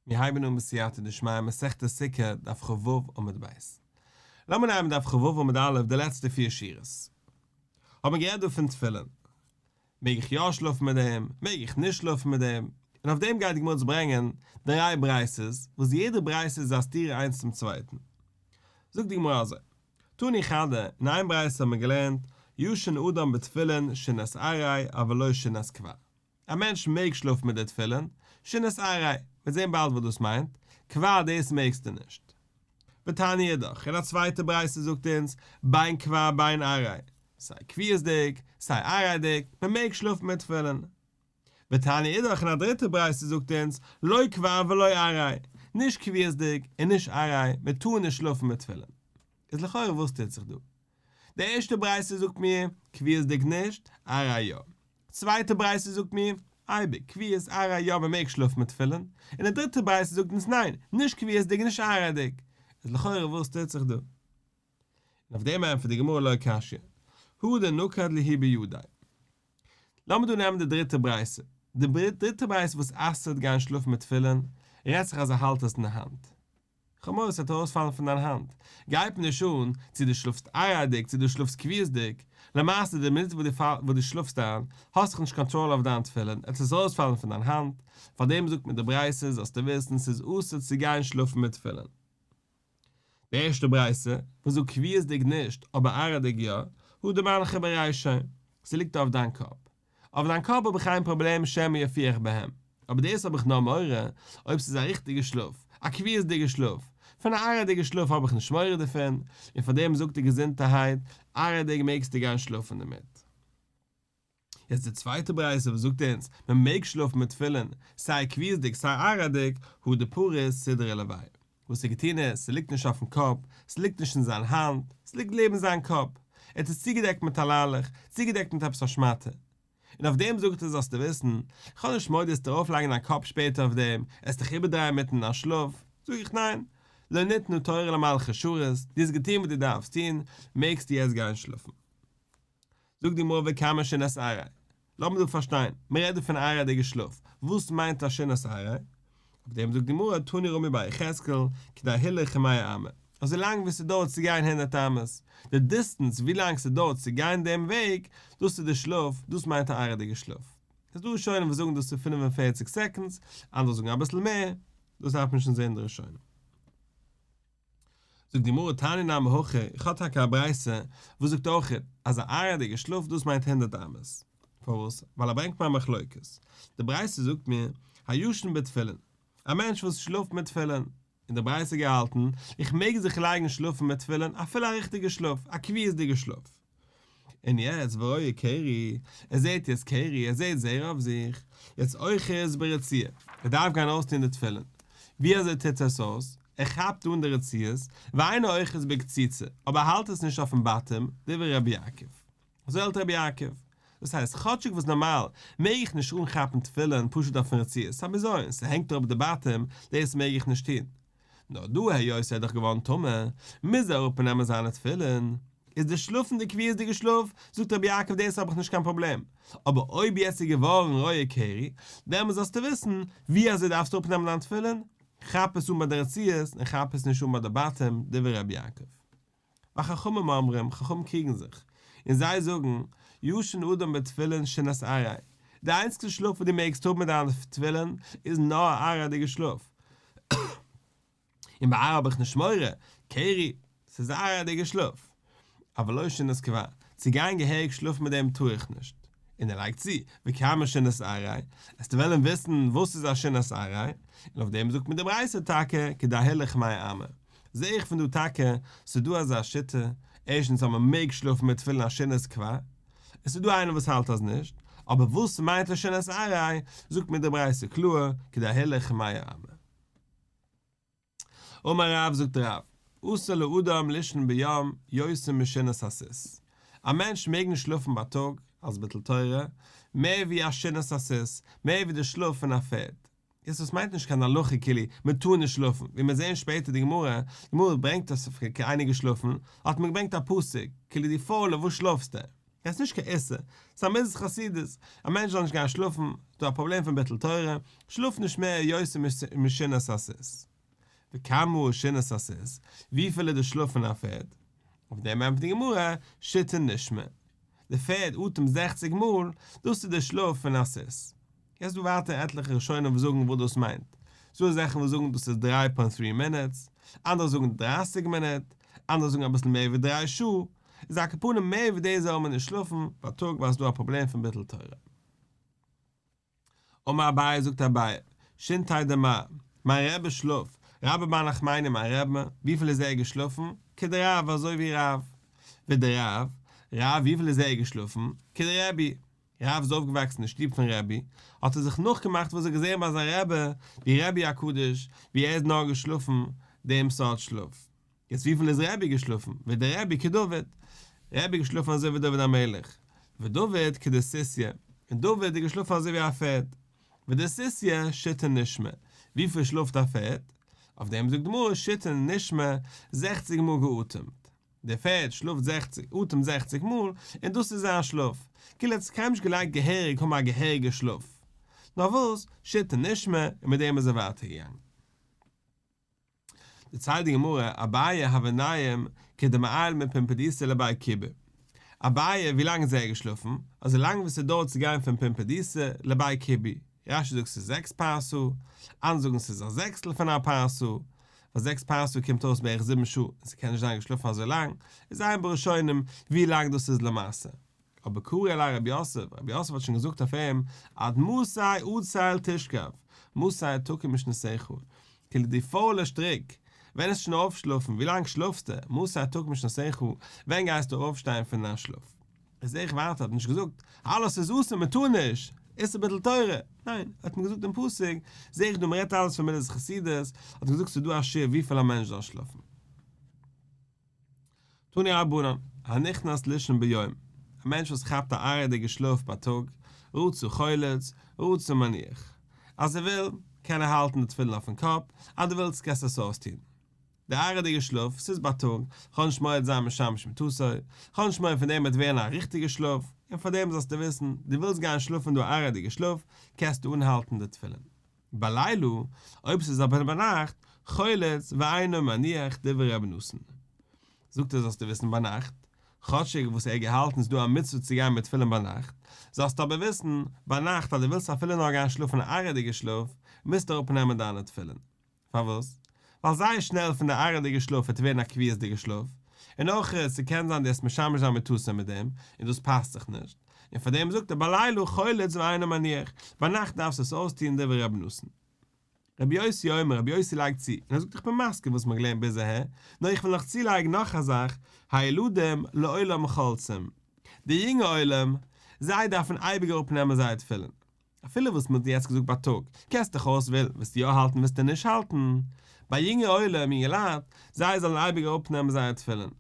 מיר הייבן אן בסייעתא דשמיא מסכת סוכה דף כ"ו עמוד ב'. לאמיר נעמען דף כ"ו עמוד א' די לעצטע פיר שורות. האט מען גערעדט דא פון תפילין. מעג איך יא שלאפן מיט דעם? מעג איך נישט שלאפן מיט דעם? און אויף דעם גייט די גמרא אונז ברענגען דריי ברייתות, וואס יעדע ברייתא איז א סתירה איינס צום צווייטן. זאגט די גמרא אזוי, תני חדא, אין איין ברייתא האט מען געלערנט, ישן אדם בתפילין שינת עראי אבל לא שינת קבע. א מענטש מעג שלאפן מיט די תפילין, שינת עראי, מ'וועט זען באלד וואס דאס מיינט, קבע דאס מעגסטו נישט. ותניא אידך, און א צווייטע ברייתא זאגט אונז, בין קבע בין עראי, סיי קביעות'דיג, סיי עראי'דיג, מען מעג שלאפן מיט תפילין. ותניא אידך, און א דריטע ברייתא זאגט אונז, לא קבע ולא עראי, נישט קביעות'דיג און נישט עראי, מען טאר נישט שלאפן מיט תפילין. איז לכאורה וואס טוט זיך דא? די ערשטע ברייתא זאגט מיר, קביעות'דיג נישט, עראי יא. צווייטע ברייתא זאגט מיר, אייביג, קביעות, עראי יא מען מעג שלאפן מיט תפילין, און די דריטע ברייתא זאגט אונז ניין, נישט קביעות'דיג נישט עראי'דיג. איז לכאורה וואס טוט זיך דא? און אויף דעם ענטפערט די גמרא לא קשיא, הא דנקט להו בידיה. לאמיר דא נעמען די דריטע ברייתא. די דריטע ברייתא וואס אסר'ט גיין שלאפן מיט תפילין, רעדט זיך אז ער האלט עס אין די האנט. כ'האב מורא ס'וועט ארויספאלן פון דיין האנט. גייט מיר נישט אן צו דו שלאפסט עראי'דיג צו דו שלאפסט קביעות'דיג, למעשה די מינוט וואס דו שלאפסט איין, האסט דאך נישט קאנטראל אויף דיין תפילין, עט עס ארויספאלן פון דיין האנט, פארדעם זאגט מיר די ברייתא זאלסטו וויסן ס'איז אסור צו גיין שלאפן מיט תפילין. די ערשטע ברייתא, וואס זאגט קביעות'דיג נישט אבער עראי'דיג יא, הא דמנחא ברישיה, ס'ליגט אויף דיין קאפ. אויף דיין קאפ האב איך איין פראבלעם שמא יפיח בהם, אבער דאס האב איך נאר מורא אויב ס'איז א ריכטיגע שלאף, א קביעות'דיגע שלאף, פון א עראי'דיגע שלאף האב איך נישט מורא דערפון, און פאר דעם זאגט ער געזונטערהייט, עראי'דיג מעגסטו גיין שלאפן דערמיט. יעצט די צווייטע ברייתא וואס זאגט אונז מען מעג שלאפן מיט תפילין, סיי קביעות'דיג סיי עראי'דיג, הא דפריס סודרא עילויה. וואס ער געטון איז, ס'ליגט נישט אויפן קאפ, ס'ליגט נישט אין זיין האנט, ס'ליגט לעבן זיין קאפ, ער האט עס צוגעדעקט מיט א ליילעך, צוגעדעקט מיט עפעס א שמאטע. און אויף דעם זאגט ער זאלסטו וויסן, כ'האב נישט מורא דו וועסט ארויפלייגן דיין קאפ שפעטער אויף דעם, עסט דיך איבערדרייען מיטן אין שלאף, זאג איך ניין, לא ניתנה תורה למלאכי שרת, דו האסט געטון וואס דו דארפסט טון, מעגסטו יעצט גיין שלאפן. זאגט די גמרא וכמה שינת עראי. לאמיר דא פארשטיין, מען רעדט דא פון עראי'דיגע שלאף, וואס מיינט א שינת עראי? אויף דעם זאגט די גמרא תני רמי בר יחזקאל, כדי הילוך מאה אמה, אזוי לאנג ווי ס'דויערט צו גיין הונדערט אמות, די דיסטענס ווי לאנג ס'דויערט צו גיין דעם וועג, דאס איז די שלאף, דאס מיינט א עראי'דיגע שלאף. ס'איז דא ראשונים וואס זאגן דאס איז 45 סעקאנדס, אנדערע זאגן אביסל מער, דאס דארף מען שוין זען די ראשונים. זאגט די גמרא תניא נמי הכי, איך האב טאקע א ברייתא וואס זאגט אויך אז א עראי'דיגע שלאף דאס מיינט הונדערט אמות, פארוואס? ווייל ער ברענגט מיר א מחלוקת, די ברייתא זאגט מיר הישן בתפילין, א מענטש וואס שלאפט מיט תפילין, און די ברייתא האט געהאלטן איך מעג זיך לייגן שלאפן מיט תפילין אפילו א ריכטיגע שלאף, א קביעות'דיגע שלאף. און יעצט ורואה קרי, ער זעט יעצט קרי, ער זעט זרע אויף זיך, יעצט אוחז ברצועה, ער דארף גיין אויסטון די תפילין, ווי אזוי טוט ער עס אויס? ער כאפט אן די רצועות, ואינו אוחז בקציצה, אבער ער האלט עס נישט אויפן בתים, דברי רבי יעקב. אזוי האלט רבי יעקב. דאס הייסט, כאטשיג וואס נארמאל מעג איך נישט אנכאפן תפילין פשוט אויפן רצועה, ס'איז א בזיון, ס'הענגט אראפ די בתים, דאס מעג איך נישט טון. נאר דא היות ער איז דאך געווארן טמא, מוז ער אראפנעמען זיינע תפילין. איז די שלאפן די קביעות'דיגע שלאף, זאגט רבי יעקב דאס האב איך נישט קיין פראבלעם, אבער אויב יעצט איז געווארן רואה קרי, דעמאלס זאלסטו וויסן, ווי אזוי דארפסטו אראפנעמען דיין תפילין, כאפ עס אן ביי די רצועות און כאפ עס נישט אן ביי די בתים, דברי רבי יעקב. וחכמים אומרים, חכמים קריגן זיך, און זיי זאגן, ישן אדם בתפילין שינת עראי, די איינציגסטע שלאף וואס דו מעגסט האבן מיט דיינע תפילין איז נאר א עראי'דיגע שלאף, און ביי עראי האב איך נישט מורא, קרי, ס'איז א עראי'דיגע שלאף. אבל לא שינת קבע, צו גיין געהעריג שלאפן מיט דעם טאר איך נישט. און ער לייגט צו, וכמה שינת עראי, עסטו וועלן וויסן וואס איז א שינת עראי, און אויף דעם זאגט מיר די ברייתא טאקע, כדי הילוך מאה אמה. זע איך פון דא טאקע, ס'איז דא אזא שיטה, ערשטנס אז מ'מעג שלאפן מיט תפילין א שינת קבע, און ס'איז דא איינער וואס האלט אז נישט, אבער וואס מיינט א שינת עראי, זאגט מיר די ברייתא קלאר, כדי הילוך מאה אמה. אמר רב זאגט רב, אסור לאדם לישון ביום יותר משינת הסוס, א מענטש מעג נישט שלאפן בייטאג, אלס ביטול תורה, מער ווי א שינת הסוס, מער ווי די שלאף פון א פערד. יעצט דאס מיינט נישט קיין הלכה כאילו מען טאר נישט שלאפן, ווי מיר זעען שפעטער די גמרא, די גמרא ברענגט אז איינער געשלאפן, האט מען געברענגט א פסוק, כאילו דו פוילער וואס שלאפסטו? ס'איז נישט קיין איסור, ס'איז א מידת חסידות, א מענטש זאל נישט גיין שלאפן, ס'דא א פראבלעם פון ביטול תורה, שלאף נישט מער יותר משינת הסוס. וכמה שינת הסוס, וויפיל איז די שלאף פון א פערד? אויף דעם ענטפערט די גמרא, שיתין נשמי, די פערד אטעמט זעכציג מאל, דאס איז די שלאף פון א סוס. יעצט דא ווייטער עטליכע ראשונים וואס זאגן וואס דאס מיינט, ס'דא אזעלכע וואס זאגן דאס איז דריי פוינט טרי מינוטס, אנדערע זאגן דרייסיג מינוט, אנדערע זאגן אביסל מער ווי דריי שעה, איז על כל פנים מער ווי דאס זאל מען נישט שלאפן בייטאג ווייל ס'איז דא א פראבלעם פון ביטול תורה. אמר אביי זאגט אביי, שינתיה דמר, מיין רבי שלאף, רבה בר נחמני מיין רבי, וויפיל איז ער געשלאפן? כדרב אזוי ווי רב. ודרב, רב וויפיל איז ער געשלאפן? כדרבי, רב איז אויפגעוואקסן אין שטוב פון רבי, האט ער זיך נאכגעמאכט וואס ער האט געזען ביי זיין רבי, ווי רבי הקדוש, ווי ער איז נאר געשלאפן דעם סארט שלאף. יעצט וויפיל איז רבי געשלאפן? ודרבי כדוד, רבי איז געשלאפן אזוי ווי דוד המלך, ודוד כדסוסיא, און דוד איז געשלאפן אזוי ווי א פערד, ודסוסיא שיתין נשמי, וויפיל שלאפט א פערד? אויף דעם זאגט די גמרא שיתין נשמי, זעכציג מאל געאטעמט. דער פערד שלאפט זעכציג, אטעמט זעכציג מאל, און דאס איז זיין שלאף. כאילו ער האט זיך קיינמאל נישט געלייגט געהעריג האבן א געהעריגע שלאף. נאר וואס, שיתין נשמי, און מיט דעם איז ער ווייטער געגאנגען. דערציילט די גמרא, אביי הוה ניים כדמעייל מפומבדיתא לבי כובי. אביי, ווי לאנג איז ער געשלאפן? אזוי לאנג ווי ס'דויערט צו גיין פון פומבדיתא לבי כובי. רש"י זאגט ס'איז זעקס פרסה, אנדערע זאגן ס'איז א זעקסטל פון א פרסה, ווייל זעקס פרסה קומט אויס בערך זיבן שעה און ס'קען נישט זיין געשלאפן אזוי לאנג, איז עיין בראשונים ווי לאנג דאס איז למעשה. אבער קרי עליה רב יוסף, רב יוסף האט שוין געזאגט אויף אים, עד מתי עצל תשכב, מתי תקום משנתך, כאילו דו פוילע שטריק, ווען וועסט שוין אויפשלאפן, ווי לאנג שלאפסטו, מתי תקום משנתך, ווען גייסטו אויפשטיין פון דיין שלאף? איז זעה איך ווייטער האט נישט געזאגט אלעס איז אסור מען טאר נישט, איסור ביטול תורה, ניין, ער האט מיר געזאגט דעם פסוק, זעה איך דא מען רעדט אלעס פון מידת חסידות, האט ער געזאגט ס'איז דא א שיעור וויפיל א מענטש זאל שלאפן. תנו רבנן, הנכנס לישון ביום, א מענטש וואס כאפט א עראי'דיגע שלאף בייטאג, רצה חולץ, רצה מניח. אז ער וויל, קען ער האלטן די תפילין אויפן קאפ, אז דו ווילסט קענסטו עס אויסטון. די עראי'דיגע שלאף, ס'איז בייטאג, כ'האב נישט מורא צו זיין משמש מטתו, כ'האב נישט מורא פון דעם וועט ווערן א ריכטיגע שלאף, און פאר דעם זאלסטו וויסן, דו ווילסט גיין שלאפן דא עראי'דיגע שלאף, קענסטו אנהאלטן די תפילין. בלילה, אויב ס'איז אבער ביינאכט, חולץ ואינו מניח דברי ר' נתן. זאגט ער זאלסטו וויסן ביינאכט, כאטשיג וואס ער האט געהאלטן ס'איז דא א מצוה צו גיין מיט תפילין ביינאכט, זאלסטו אבער וויסן, ביינאכט אז דו ווילסט אפילו נאר גיין שלאפן א עראי'דיגע שלאף, מוזטו אראפנעמען דיינע תפילין. פארוואס? ווייל זייער שנעל פון די עראי'דיגע שלאף וועט ווערן א קביעות'דיגע שלאף, און אויך ס'קען זיין דו וועסט משמש זיין מטתו מיט דעם, און דאס פאסט זיך נישט, און פאר דעם זאגט ער בלילה חולץ ואינו מניח, ביינאכט דארפסטו עס אויסטוען דברי רבי נתן. רבי יוסי אומר, רבי יוסי לייגט צו, און ער זאגט איך בין מסכים וואס מ'האט געלערנט ביז אהער, נאר איך וויל נאך צולייגן נאך א זאך, הילדים לעולם חולצים, די יונגע עולם, זיי דארפן אייביג אראפנעמען זייער תפילין, אפילו וואס מ'האט יעצט געזאגט בייטאג, קענסט דיך אויסוועלן, וועסטו יא האלטן וועסטו נישט האלטן. ביי יונגע עולם, יונגעלייט, זיי זאלן אייביג אראפנעמען זייער תפילין.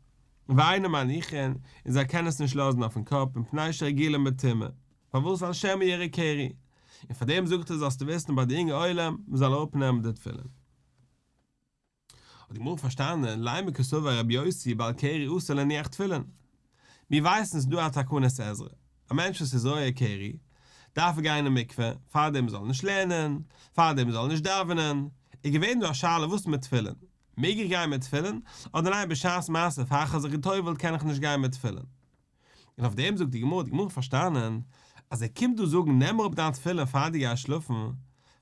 ואינן מניחין, און זיי קענען עס נישט לאזן אויפן קאפ, מפני שרגילין בטומאה. פארוואס ווייל שמא יראה קרי. און פאר דעם זאגט ער זאלסטו וויסן ביי די יונגע עולם, מ'זאל אראפנעמען די תפילין. האט די גמרא פארשטאנען, לימא קסבר רבי יוסי בעל קרי אסור להניח תפילין. מיר ווייסן ס'איז דא א תקנת עזרא, א מענטש וואס איז רואה קרי, דארף ער גיין אין מקווה, פארדעם זאל ער נישט לערנען, פארדעם זאל ער נישט דאווענען, איז געווען דא א שאלה וואס מיט תפילין, מעג איך גיין מיט תפילין, אדער ניין בשעת מעשה פאר איך האב זיך גע'טובל'ט קען איך נישט גיין מיט תפילין. און אויף דעם זאגט די גמרא, האט די גמרא פארשטאנען אז ער קומט דא זאגן נעם אראפ דיין תפילין פאר דו גייסט שלאפן,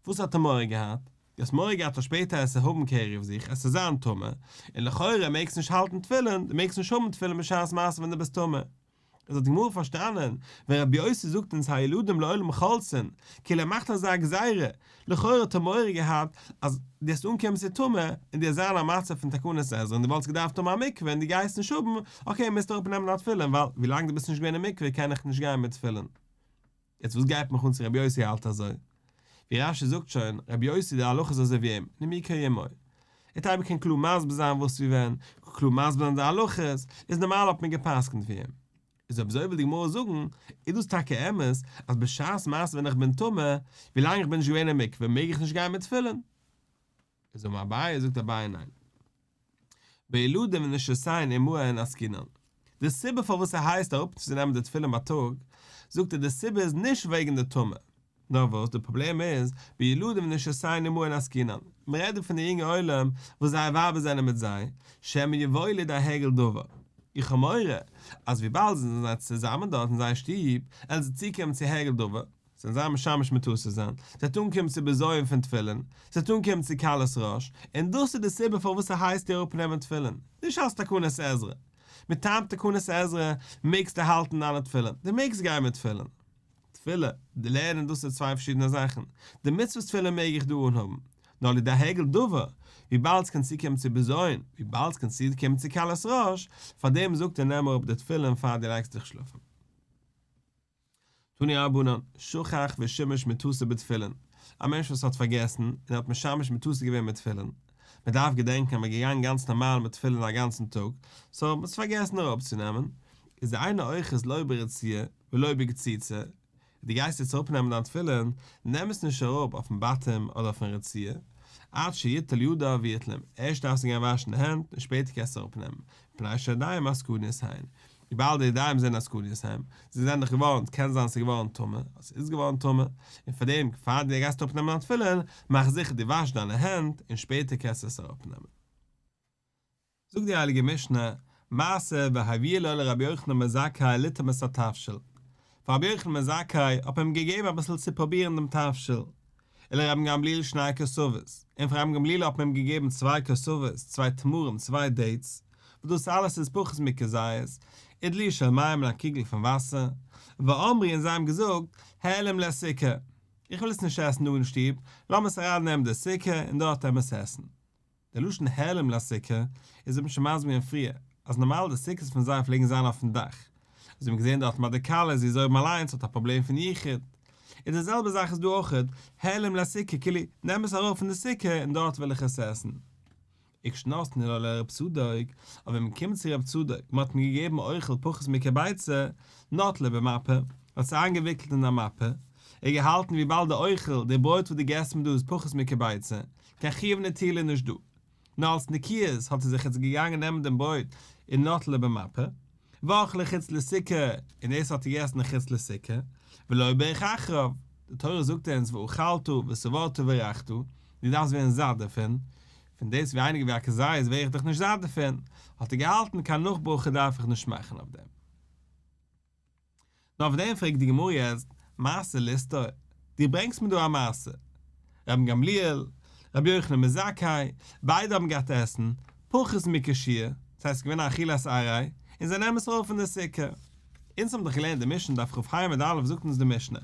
וואס האט ער מורא געהאט? דו האסט מורא געהאט אז שפעטער עסטו האבן קרי אויף זיך, עסטו זיין טמא, און לכאורה מעגסט נישט האלטן תפילין, דו מעגסט נישט האבן תפילין בשעת מעשה ווען דו ביסט טמא. איז האט די גמרא פארשטאנען, ווען רבי יוסי זאגט אונז הילדים לעולם חולצין, כאילו ער מאכט אזא גזירה, לכאורה האט ער מורא געהאט אז דו וועסט אנקומען צו טומאה, און דו וועסט זיין א מצב פון תקנת עזרא און דו וואלטסט געדארפט האבן א מקווה און דו גייסט נישט האבן, אקעי מוזטו אראפ נעמען דיין תפילין ווייל ווילאנג דו ביסט נישט געווען אין מקווה קען איך נישט גיין מיט תפילין. יעצט וואס גייט מיך אן צו רבי יוסי האלט אזוי? ווי רש"י זאגט שוין, רבי יוסי די הלכה איז אזוי ווי אים, נימוקו עמו. ער האט אייביג קען קלאר מסביר זיין וואס ווי ווען, קלאר מסביר זיין די הלכות, איז נארמאל האט מען גע'פסק'נט ווי אים. איז אויב אזוי וויל די גמרא זאגן, איז דאס טאקע אמת אז בשעת מעשה ווען איך בין טמא, ווילאנג איך בין נישט געווען אין מקווה מעג איך נישט גיין מיט תפילין? איז אמר אביי, זאגט אביי ניין. בילדים ונשותיהן עמהן עסקינן. די סיבה פארוואס ער הייסט אראפצונעמען די תפילין בייטאג, זאגט ער די סיבה איז נישט וועגן די טומאה, נאר וואס די פראבלעם איז, בילדים ונשותיהן עמהן עסקינן, מען רעדט דא פון די יונגע עולם וואס זייער ווייבער זענען מיט זיי, שמא יבואו לידי הרגל דבר, איך האב מורא אז וויבאלד זיי זענען צוזאמען דארט אין זייער שטוב, עלן זיי צוקומען צו הרגל דבר, זיי זיין משמש מטתו זיין, ס'וועט אנקומען צו בזיון פון תפילין, ס'וועט אנקומען צו קלות ראש, און דאס איז די סיבה פארוואס ער הייסט דיר אראפנעמען תפילין, נישט אלס תקנת עזרא. מטעם תקנת עזרא מעגסטו האלטן דיינע תפילין, דו מעגסט גיין מיט תפילין. תפילה, די לערנען דאס איז צוויי פארשידענע זאכן, די מצוות תפילין מעג איך דא אנהאבן, נאר לידי הרגל דבר, וויבאלד ס'קען צוקומען צו בזיון, וויבאלד ס'קען צוקומען צו קלות ראש, פארדעם זאגט ער נעם אראפ די תפילין פאר דו לייגסט דיך שלאפן. תנו רבנן, שכח ושימש מטתו בתפילין, א מענטש וואס האט פארגעסן און האט משמש מטתו געווען מיט תפילין, מען דארף געדענקען אז מען איז געגאנגען גאנץ נארמאל מיט תפילין א גאנצן טאג, סאו האט מען עס פארגעסן אראפצונעמען, איז אינו אוחז לא ברצועה ולא בקציצה, דו גייסט יעצט אראפנעמען דיין תפילין, נעם עס נישט אראפ אויפן בתים אדער אויפן רצועה, עד שיטול ידיו ויטלום, ערשט דארפסטו גיין וואשן די הענט און שפעטער קענסטו אראפנעמען, מפני שהידיים עסקניות הן, וויבאלד די ידיים זענען עסקניות הן, זיי זענען דאך געווארן, קען זיין ס'איז געווארן טמא, אדער ס'איז געווארן טמא, און פארדעם פאר דו גייסט אראפנעמען דיין תפילין, מאך זיכער דו וואשט דיינע הענט און שפעטער קענסטו עס אראפנעמען. זאגט די הייליגע משנה, מעשה והביאו לו לרבי יוחנן בן זכאי לטעום את התבשיל, פאר רבי יוחנן בן זכאי האט מען אים געגעבן אביסל צו פרובירן דעם תבשיל, ולרבן גמליאל שני כותבות, און פאר רבן גמליאל האט מען אים געגעבן צוויי כותבות, צוויי תמרים, צוויי dates, וואס דאס אלעס איז פחות מכזית, ודלי של מים און א קריגל פון וואסער, ואמרו און זיי האבן געזאגט, העלם לסוכה, איך וויל עס נישט עסן דא אין שטוב, לאמיר עס ארייננעמען די סוכה און דארט עמער עס עסן. דער לשון העלם לסוכה איז האט מען שוין מסביר געווען פריער, אז נארמאל די סוכות פון זיי פלעגן זיין אויפן דאך, אזוי ווי מ'האט געזען דארט ביי די כלה זי איז אויבן אליינס האט א פראבלעם פון יחוד, און די זעלבע זאך איז דא אויכעט, העלם לסוכה כאילו נעם עס ארויף אין די סוכה און דארט וויל איך עס עסן. וכשנתנו לו לרב צדוק, אבער ווען מ'קומט צו רב צדוק, מ'האט אים געגעבן אוכל פחות מכביצה, נטלו במפה, האט עס איינגעוויקלט אין א מפה, ער האט געהאלטן וויבאלד די אוכל, די ברויט וואס דו געסט מיר דא איז פחות מכביצה, קיין חיוב נטילה איז נישט דא. נאר אלס נקיות האט ער זיך יעצט געגאנגען נעמען דעם ברויט און נטלו במפה, ואכלו חוץ לסוכה, און דאס האט ער געגעסן אין חוץ לסוכה, ולא בירך אחריו, די תורה זאגט אונז ואכלת ושבעת וברכת, דו דארפסט ווערן זאט דערפון, פון דאס ווייניגער ווי א כזית ווער איך דאך נישט זאט דערפון, האט ער געהאלטן קיין נאך ברכה דארף איך נישט מאכן אויף דעם. נאר אויף דעם פרעגט די גמרא יעצט, מעשה לסתור, דו ברענגסט מיר דא א מעשה, רבן גמליאל, רבי יוחנן בן זכאי, ביידע האבן געהאט עסן, פחות מכשיעור, דאס הייסט ס'איז געווען א אכילת עראי, און זיי נעמען עס ארויף אין די סוכה. אונז האבן דאך געלערנט די משנה דף כ"ה עמוד א' זאגט אונז די משנה,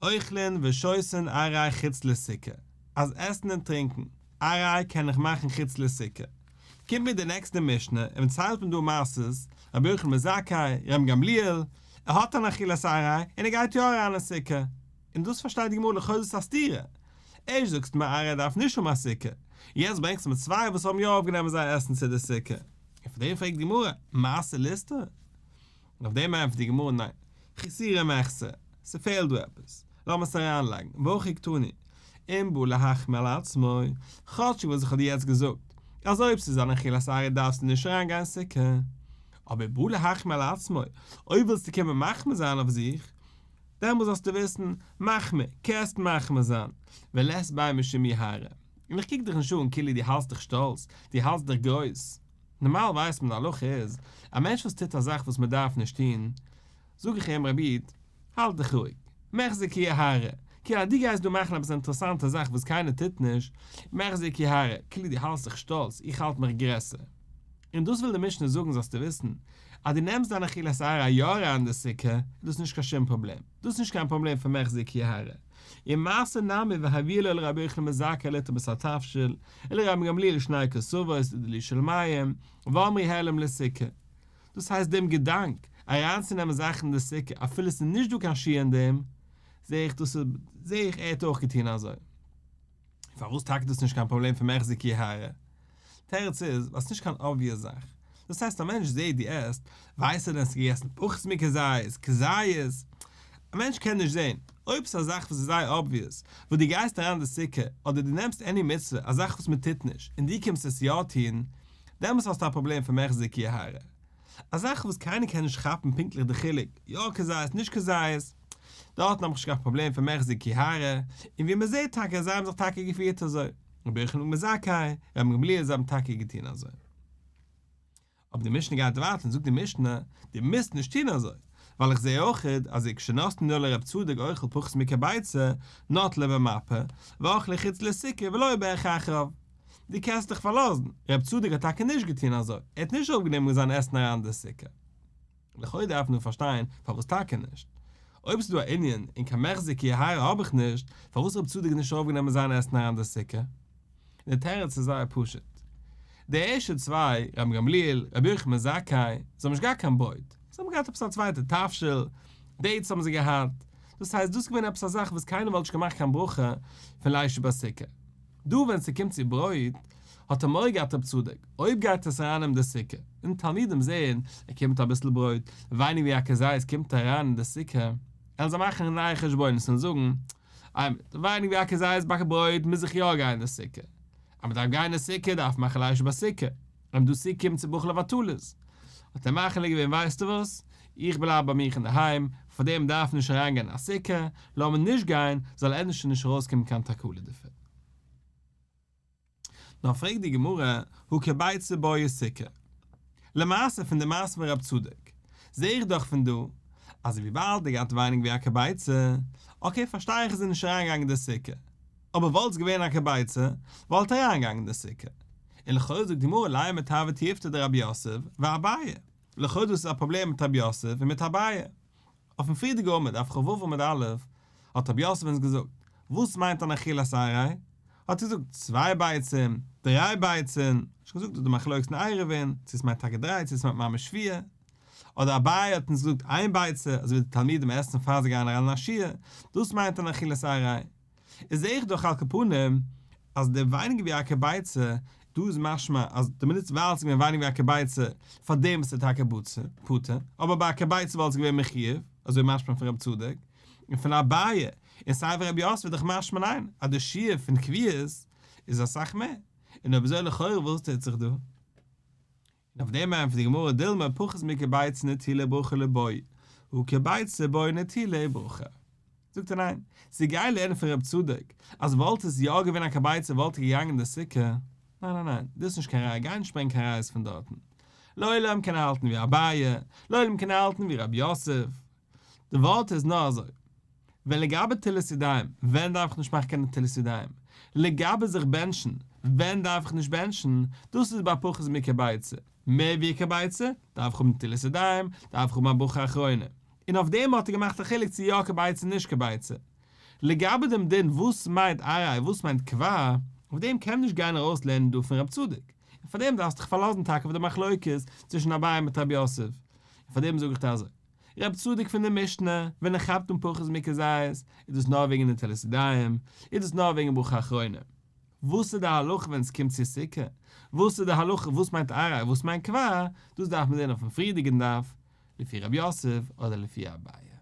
אוכלין ושותין עראי חוץ לסוכה, אז עסן און טרינקן עראי קען איך מאכן חוץ לסוכה. קומט מיר די נעקסטע משנה און ציילט מיר דא מעשות, רבי יוחנן בן זכאי, רבן גמליאל, ער האט אן אכילת עראי און ער גייט יא אריין אין סוכה. און דאס פארשטייט די גמרא לכאו' איז עס א סתירה. ערשט זאגסטו מיר עראי דארף נישט האבן א סוכה, יעצט ברענגסטו מיר צוויי וואס האבן יא אויפגענומען זייער עסן צו די סוכה. און פאר דעם פרעגט די גמרא, מעשה לסתור? און אויף דעם ענטפערט די גמרא ניין, חסורי מחסרא, ס'פעלט דא עפעס, לאמיר עס אריינלייגן, והכי קתני, אם בא להחמיר על עצמו, כאטשיג וואס איך האב דיר יעצט געזאגט, אז אויב ס'איז אן אכילת עראי דארפסטו נישט אריינגיין אין סוכה, אבער בא להחמיר על עצמו, אויב ווילסטו קומען מחמיר זיין אויף זיך, דעמאלס זאלסטו וויסן, מחמיר, קענסט מחמיר זיין, ולית ביה משום יוהרא, און איך קוק דיך נישט אן כאילו דו האלטסט דיך שטאלץ, דו האלטסט דיך גרויס. נארמאל ווייסט מען די הלכה איז, א מענטש וואס טוט א זאך וואס מען דארף נישט טון, זאג איך אים רבי איד, האלט דיך רואיג, מיחזי כיוהרא, כאילו אז דו גייסט דא מאכן עפעס א אינטערעסאנטע זאך וואס קיינער טוט נישט, מיחזי כיוהרא, כאילו דו האלטסט דיך שטאלץ, איך האלט מיך גרעסער. און דאס וויל די משנה זאגן זאלסטו וויסן, אז דו נעמסט דיין אכילת עראי יא אריין אין די סוכה, איז דאס נישט קיין שום פראבלעם, דאס איז נישט קיין פראבלעם פון מיחזי כיוהרא. ומעשה נמי והביאו לו לרבי יוחנן בן זכאי לטעום את התבשיל, ולרבן גמליאל שני כותבות ודלי של מים, ואמרו העלם לסוכה. דאס הייסט דעם געדאנק אריינצונעמען זאכן אין די סוכה אפילו עס איז נישט דא קיין שיעור אין דעם, זעה איך דאס איז זעה איך ער האט אויך געטון אזוי. פארוואס טאקע דאס נישט קיין פראבלעם פון מיחזי כיוהרא? תירוץ איז ווייל ס'נישט קיין obvious זאך. דאס הייסט א מענטש זעהט דו עסט, ווייסט ער דען ס'איז געגעסן פחות מכזית, כזית? א מענטש קען נישט זעהן. אויב ס'איז א זאך וואס איז זייער obvious, וואס דו גייסט אריין אין די סוכה, אדער דו נעמסט any מצוה, א זאך וואס מ'טוט נישט, און דו קומסט עס יא טון, דעמאלס האסטו א פראבלעם פון מיחזי כיוהרא. א זאך וואס קיינער קען נישט כאפן פונקטליך די חילוק, יא כזית נישט כזית, דארטן האב איך נישט קיין פראבלעם פון מיחזי כיוהרא, און ווי מען זעט טאקע אז זיי האבן זיך טאקע געפירט אזוי, רבי יוחנן בן זכאי, רבן גמליאל זיי האבן טאקע געטון אזוי. אבער די משנה גייט ווייטער און זאגט די משנה, דו מוזט נישט טון אזוי, ווייל איך זע אויכעט אז וכשנתנו לרב צדוק אוכל פחות מכביצה, נטלו במפה, ואכלו חוץ לסוכה ולא בירך אחריו. דו קענסט דיך פארלאזן, רב צדוק האט טאקע נישט געטון אזוי, ער האט נישט אראפגענומען זיין עסן אריין אין די סוכה. לכאו' דארף מען פארשטיין פארוואס טאקע נישט. אויב ס'איז דא א ענין און קיין מיחזי כיוהרא האב איך נישט, פארוואס רב צדוק נישט ארויפגענומען זיין עסן אריין די סוכה? און די תירוץ איז זייער פשוט. די ערשטע צוויי, רבן גמליאל, רבי יוחנן בן זכאי, זיי האבן נישט געהאט קיין ברויט, זיי האבן געהאט עפעס א צווייטע תבשיל, dates האבן זיי געהאט, דאס הייסט דאס איז געווען עפעס א זאך וואס קיינער וואלט נישט געמאכט קיין ברכה פון לישב בסוכה. דא ווען ס'קומט צו ברויט, האט ער מורא געהאט רב צדוק, אויב גייט עס אריין אין די סוכה, און תלמידים זעען, ער קומט אביסל ברויט, ווייניג ווי א כזית קומט אריין אין די סוכה, עלן זיי מאכן נייע חשבונות און זאגן, איי מיט ווייניג ווי א כזית באקן ברויט מוז איך יא גיין אין די סוכה, אז מ'דארף גיין אין די סוכה דארף מען מאכן לישב בסוכה, און דא צוקומען צו ברכה לבטלות, האט ער מחליט געווען ווייסטו וואס, איך בלייב ביי מיך אינדערהיים, פאר דעם דארף נישט אריינגיין אין א סוכה, לאמיר נישט גיין, זאל ענדערש נישט ארויסקומען קיין תקלה דערפון. נאר פרעגט די גמרא, הא כביצה בעי סוכה. למעשה פון די מעשה פון רב צדוק, זעה איך דאך פון דא, אז וויבאלד ער געהאט ווייניג ווי א כביצה, okay פארשטיי איך איז ער נישט אריינגעגאנגען אין די סוכה, אבער וואלט עס געווען א כביצה, וואלט ער אריינגעגאנגען אין די סוכה. און לכאורה זאגט די גמרא לימא תיהוי תיובתא דרב יוסף ואביי. לכאורה דאס איז א פראבלעם מיט רב יוסף און מיט אביי. אויפן פריערדיגע עמוד, דף כ"ו עמוד א', האט רב יוסף אונז געזאגט, וואס מיינט אן אכילת עראי? האט ער געזאגט, צוויי ביצים, דריי ביצים, נישט געזאגט דא די מחלוקת אין עירובין, צו עס מיינט טאקע דריי צו עס מיינט ממש פיר. אדער אביי האט אונז געזאגט איין ביצה, אזוי ווי די תלמידים עסן פאר זיי גייען אריין אין א שיעור, דאס מיינט אן אכילת עראי. איז זעה איך דאך על כל פנים אז די ווייניגער ווי א כביצה, דא איז משמע אז די מינוט ווייל עס איז געווען ווייניגער ווי א כביצה פאר דעם איז עס טאקע פטור, אבער ביי א כביצה וואלט עס געווען מחויב, אזוי משמע פון רב צדוק, און פון אביי, און סיי פון רב יוסף איז דאך משמע ניין, אז די שיעור פון קביעות איז אסאך מער, און אויב אזוי לכאורה וואס טוט זיך דא? און אויף דעם ענטפערט די גמרא דילמא פחות מכביצה נטילה וברכה לא בעי, הא כביצה בעי נטילה וברכה. זאגט ער ניין, צו גיין לערנען פון רב צדוק אז וואלט עס יא געווען א כביצה וואלט ער געגאנגען אין די סוכה, ניין ניין ניין, דאס איז נישט קיין ראיה, גיי נישט ברענגען קיין ראיות פון דארטן. לעולם קען ער האלטן ווי אביי, לעולם קען ער האלטן ווי רב יוסף. די ווארט איז נאר אזוי. ווען לגבי נטילת ידיים, ווען דארף איך נישט מאכן קיין נטילת ידיים? לגבי זיך בענטשן, ווען דארף איך נישט בענטשן? דאס איז ביי פחות מכביצה. מער ווי כביצה, דארף איך האבן נטילת ידיים, דארף איך האבן א ברכה אחרונה. און אויף דעם האט ער געמאכט א חילוק צו יא כביצה נישט כביצה. לגבי דעם דין וואס מיינט עראי וואס מיינט קבע, אויף דעם קען מען נישט גיין ארויסלערנען דא פון רב צדוק. און פאר דעם דארפסטו דיך פארלאזן טאקע אויף די מחלוקת צווישן אביי מיט רב יוסף. און פאר דעם זאג איך דיר אזוי. רב צדוק פון די משנה, ווען ער כאפט אן פחות מכזית, איז דאס נאר וועגן נטילת ידיים, איז דאס נאר וועגן ברכה אחרונה. וואס איז די הלכה ווען עס קומט צו סוכה? וואס איז די הלכה וואס מיינט עראי וואס מיינט קבע? דאס דארף מען זען אויפן פריערדיגן דף, לפי רב יוסף אדער לפי אביי.